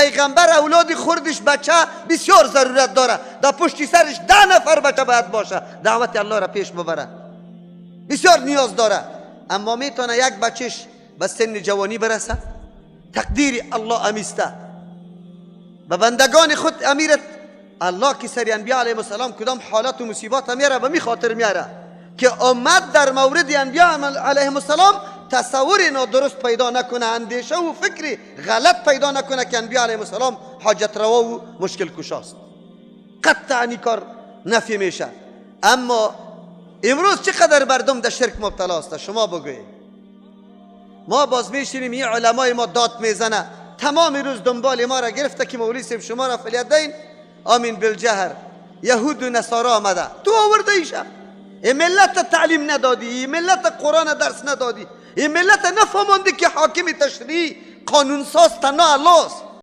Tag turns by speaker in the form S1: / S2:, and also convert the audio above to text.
S1: پیغمبر اولاد خوردش بچه بسیار ضرورت داره، در پشتی سرش 10 نفر بچه باید باشه دعوت الله را پیش ببره، بسیار نیاز داره. اما میتونه یک بچهش به سن جوانی برسه؟ تقدیر الله امیسته به بندگان خود امیرت الله که سر انبیاء علیهم السلام کدام حالت و مصیبات میاره به می خاطر میاره که امت در مورد انبیاء علیهم السلام تصور نادرست پیدا نکنه، اندیشه و فکر غلط پیدا نکنه که انبیاء علیهم السلام حاجت روا و مشکل کشاست. قطعا این کار نفی میشه. اما امروز چقدر مردم در شرک مبتلا است شما بگویید. ما باز میشینیم این علمای ما داد میزنه تمام روز دنبال ما را گرفته که مولوی صاحب شما را فلیدین آمین بالجهر یهود و نصارا آمده تو آورده ایشه. این ملت تعلیم ندادی، این ملت قرآن درس ندادی، این ملت نفهماندی که حاکم تشریع قانون ساز تنها الله است.